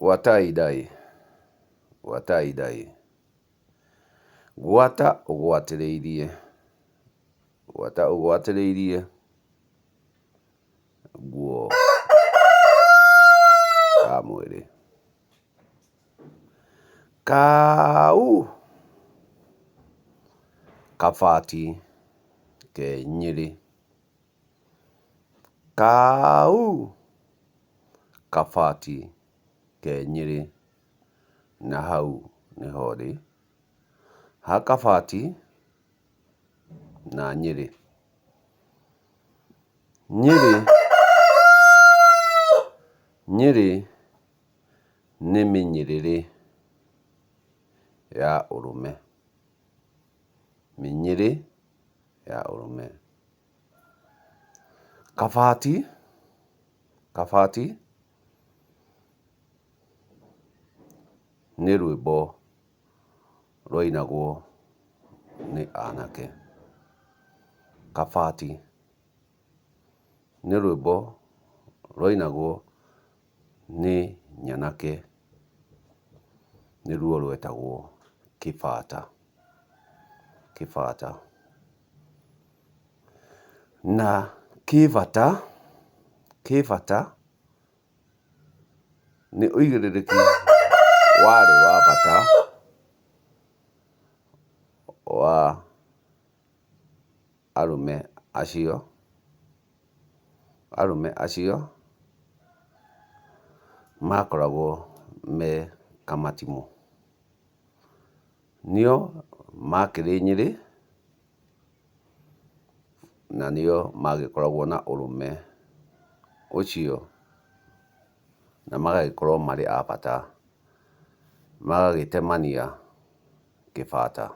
Gwatai ndai, gwatai ndai, gwata ũgwatĩrĩirie, gwata ũgwatĩrĩirie nguo ya mwĩrĩ. Kau kabati ke Nyĩrĩ. Kau kabati ke Nyĩrĩ, na hau nĩho ndĩ, ha kabati na Nyĩrĩ. Nyĩrĩ, Nyĩrĩ nĩ mĩnyĩrĩrĩ ya ũrũme, mĩnyĩrĩ ya ũrũme. Kabati, kabati nĩ rwĩmbo rwainagwo nĩ anake. Kabati nĩ rwĩmbo rwainagwo nĩ nyanake, nĩruo rwetagwo kĩbata, kĩbata. Na kĩbata, kĩbata nĩ ũigĩrĩrĩki warĩ wa bata wa arũme acio, arũme acio makoragwo me kamatimũ. Nĩo makĩrĩ Nyĩrĩ na nĩo magĩkoragwo na ũrũme ũcio na magagĩkorwo marĩ a bata, magagĩtemania kĩbata,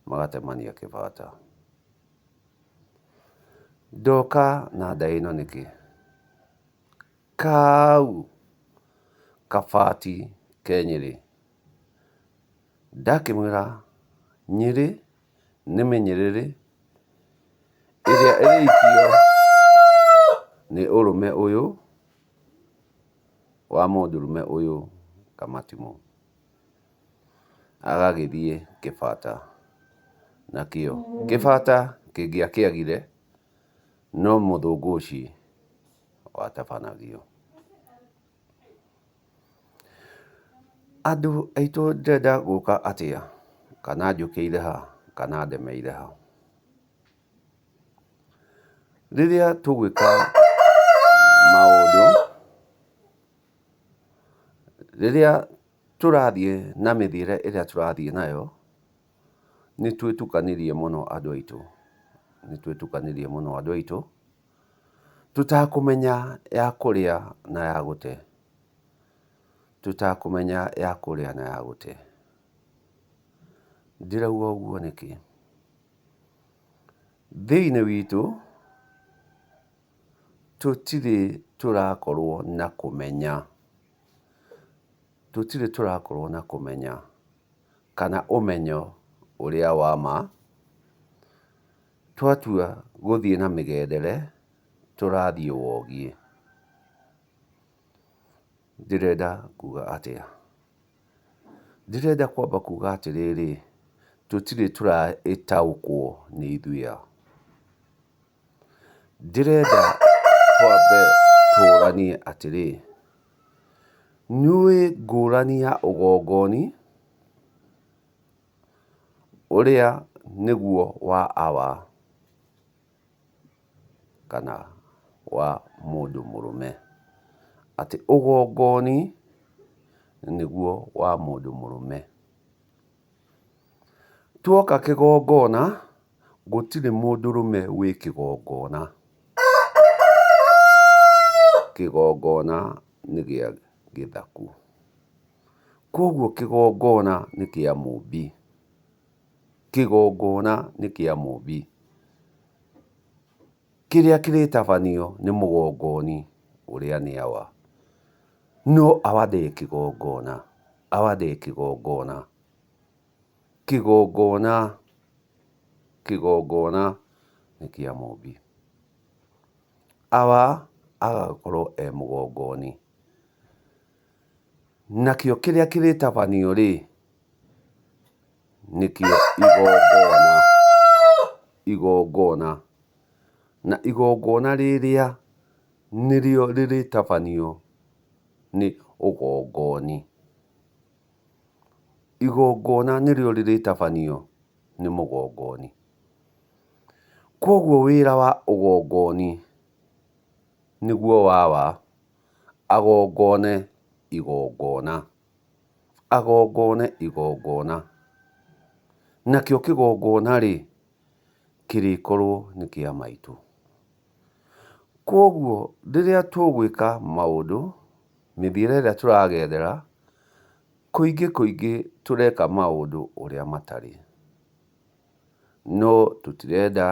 magatemania kĩbata. Ndoka na ndaĩ ĩno nĩkĩ? Kau kabati ke Nyĩrĩ. Ndakĩmwĩra Nyĩrĩ nĩ mĩnyĩrĩrĩ ĩrĩa ĩrĩikio nĩ ũrũme ũyũ wa mũndũrũme ũyũ Kamatimũ. Agagĩthiĩ kĩbata nakĩo. Kĩbata kĩngĩakĩagire no mũthũngũci watabanagio. Andũ aitũ ndĩrenda gũka atĩa, kana njũkĩire ha, kana ndemeire ha? Rĩrĩa tũgwĩka maũndũ, rĩrĩa tũrathiĩ na mĩthiĩre ĩrĩa tũrathiĩ nayo, nĩ twĩtukanirie mũno andũ aitũ, nĩ twĩtukanirie mũno andũ aitũ, tũtakũmenya ya kũrĩa na ya gũte, tũtakũmenya ya kũrĩa na ya gũte. Ndĩrauga ũguo nĩkĩ? Thĩinĩ witũ tũtirĩ tũrakorwo na kũmenya, tũtirĩ tũrakorwo na kũmenya kana ũmenyo ũrĩa wa ma. Twatua gũthiĩ na mĩgendere tũrathiĩ wogiĩ. Ndĩrenda kuga atĩa? Ndĩrenda kwamba kuga atĩrĩrĩ, tũtirĩ tũraĩtaũkwo nĩ ithuĩ a. Ndĩrenda twambe tũranie atĩrĩ, nĩũĩ ngũrani ya ũgongoni ũrĩa nĩguo wa awa kana wa mũndũ mũrũme, atĩ ũgongoni nĩguo wa mũndũ mũrũme. Tuoka kĩgongona, gũtirĩ mũndũrũme wĩ kĩgongona. Kĩgongona nĩ gĩa gĩthaku. Koguo kĩgongona nĩ kĩa mũmbi. Kĩgongona nĩ kĩa mũmbi. Kĩrĩa kĩrĩtabanio nĩ mũgongoni ũrĩa nĩ awa. No awa ndĩ kĩgongona, awa ndĩ kĩgongona. Kĩgongona, kĩgongona nĩ kĩa mũmbi. Awa agakorwo e mũgongoni. Nakĩo kĩrĩa kĩrĩtabanio rĩ, nĩkĩo igongona, igongona. Na igongona rĩrĩa nĩrĩo rĩrĩtabanio nĩ ũgongoni. Igongona nĩrĩo rĩrĩtabanio nĩ mũgongoni. Koguo wĩra wa ũgongoni nĩguo wawa, agongone igongona, agongone igongona. Nakĩo kĩgongona-rĩ, kĩrĩkorwo nĩ kĩa maitũ. Koguo rĩrĩa tũgwĩka maũndũ, mĩthiĩre ĩrĩa tũragerera, kũingĩ kũingĩ tũreka maũndũ ũrĩa matarĩ. No tũtirenda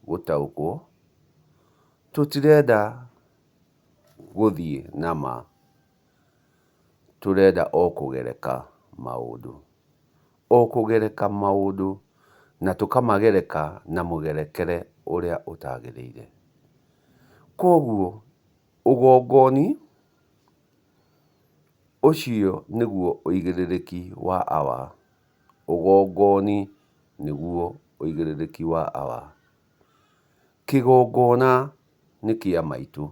gũtaũkwo, tũtirenda gũthiĩ na ma, tũrenda o kũgereka maũndũ. O kũgereka maũndũ na tũkamagereka na mũgerekere ũrĩa ũtagĩrĩire. Koguo ũgongoni ũcio nĩguo ũigĩrĩrĩki wa awa. Ũgongoni nĩguo ũigĩrĩrĩki wa awa. Kĩgongona nĩ kĩa maitũ,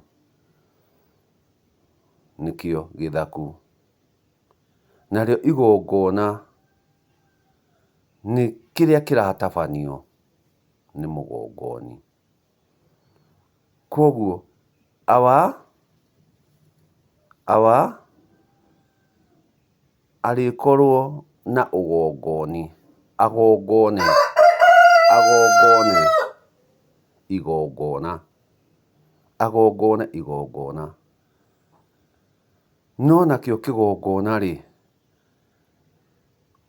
nĩkĩo gĩthaku. Narĩo igongona nĩ kĩrĩa kĩratabanio nĩ mũgongoni. Koguo awa, awa arĩkorwo na ũgongoni, agongone, agongone igongona, agongone igongona. No nakĩo kĩgongona-rĩ,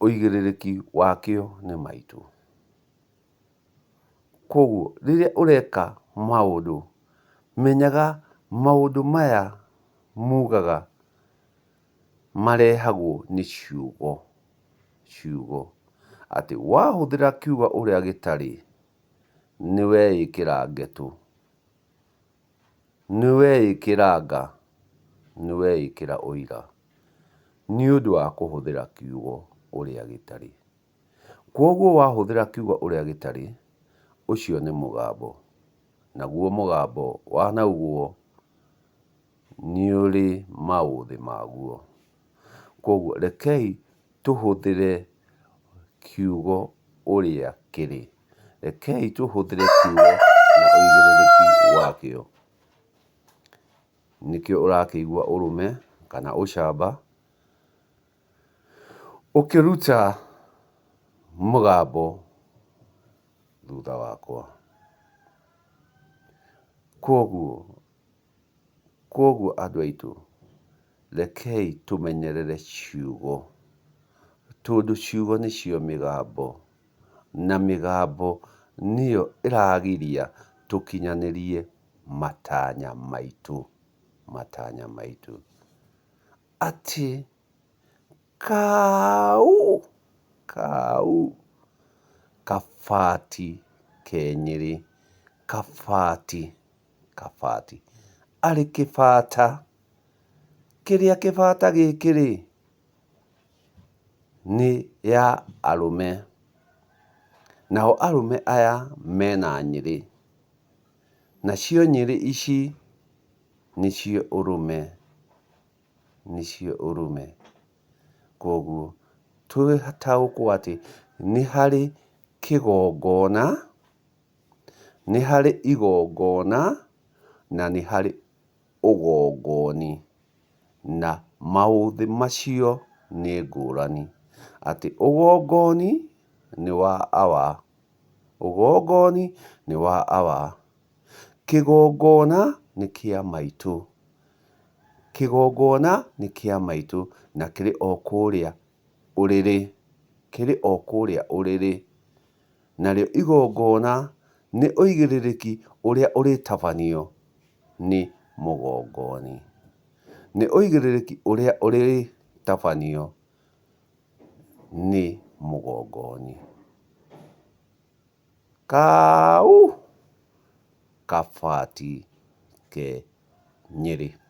ũigĩrĩrĩki wakĩo nĩ maitũ. Koguo rĩrĩa ũreka maũndũ, menyaga maũndũ maya mugaga marehagwo nĩ ciugo, ciugo. Atĩ wahũthĩra kiugo ũrĩa gĩtarĩ, nĩweĩkĩra ngetũ, nĩweĩkĩra nga, nĩweĩkĩra ũira, nĩũndũ wa kũhũthĩra kiugo ũrĩa gĩtarĩ. Koguo wahũthĩra kiugo ũrĩa gĩtarĩ, ũcio nĩ mũgambo. Naguo mũgambo wanaugwo nĩũrĩ maũthĩ maguo. Koguo rekei tũhũthĩre kiugo ũrĩa kĩrĩ. Rekei tũhũthĩre kiugo na ũigĩrĩrĩki wakĩo. Nĩkĩo ũrakĩigua ũrũme kana ũcamba ũkĩruta mũgambo thutha wakwa. Koguo andũ aitũ, rekei tũmenyerere ciugo, tondũ ciugo nĩcio mĩgambo, na mĩgambo nĩyo ĩragiria tũkinyanĩrie matanya maitũ, matanya maitũ. Atĩ kau, kau, kabati ke Nyĩrĩ, kabati, kabati. Arĩ kĩbata, kĩrĩa kĩbata gĩkĩ-rĩ, nĩ ya arũme. Nao arũme aya mena Nyĩrĩ. Nacio Nyĩrĩ ici nĩcio ũrũme, nĩcio ũrũme. Koguo twĩtaũkwo atĩ nĩ harĩ kĩgongona, nĩ harĩ igongona, na nĩ harĩ ũgongoni. Na maũthĩ macio nĩ ngũrani. Atĩ ũgongoni nĩ wa awa, ũgongoni nĩ wa awa. Kĩgongona nĩ kĩa maitũ, kĩgongona nĩ kĩa maitũ, na kĩrĩ o kũrĩa ũrĩrĩ, kĩrĩ o kũrĩa ũrĩrĩ. Narĩo igongona nĩ ũigĩrĩrĩki ũrĩa ũrĩtabanio nĩ mũgongoni. Nĩ ũigĩrĩrĩki ũrĩa ũrĩtabanio nĩ mũgongoni. Kau kabati ke Nyĩrĩ.